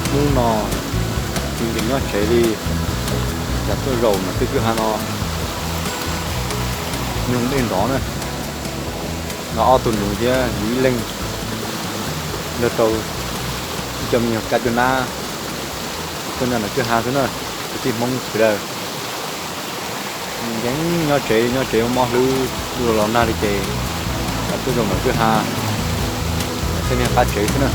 Hnub no tsis nkees nyob tsev li, cas tuaj zaum ntawm kwj ha no nyoog dej nrov na. Los ob tug nus thiab yus ib leeg nrog rau ib co me nyuag kab cuab nab tuaj nyob ntawm kwj ha xwb na, kwv tij Hmoob sawv daws. Nkees nyob tsev, nyob tsev mob hlwb, los los nag li ces los tuaj zaum ntawm kwj ha, thiaj li qab tsev xwb na.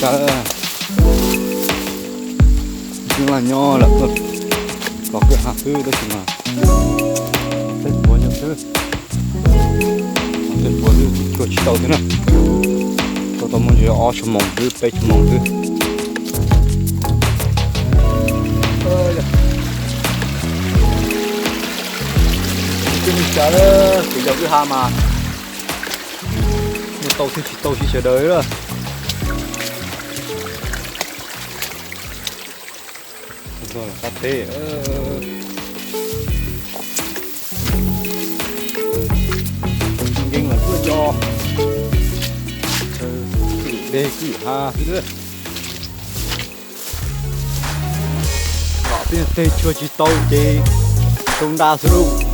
Cas, nyob lawm, los kwj ha xwb tab sis mas tej tuav nyuag xwb. Tej tuav xwb, tsis tshua tsis tau thiab na. Tau tau muaj ntsis ob xuab moos xwb, peb xuab moos xwb. Twb li cas, kev yos kwj ha mas muaj tau thiab tsis tau sib sawv daws lawm. Qab teb, nkees los tuaj yos, kwj deg kwj ha xwb. Kom peb teg tshua tsis tau ces sau nra xwb lauj.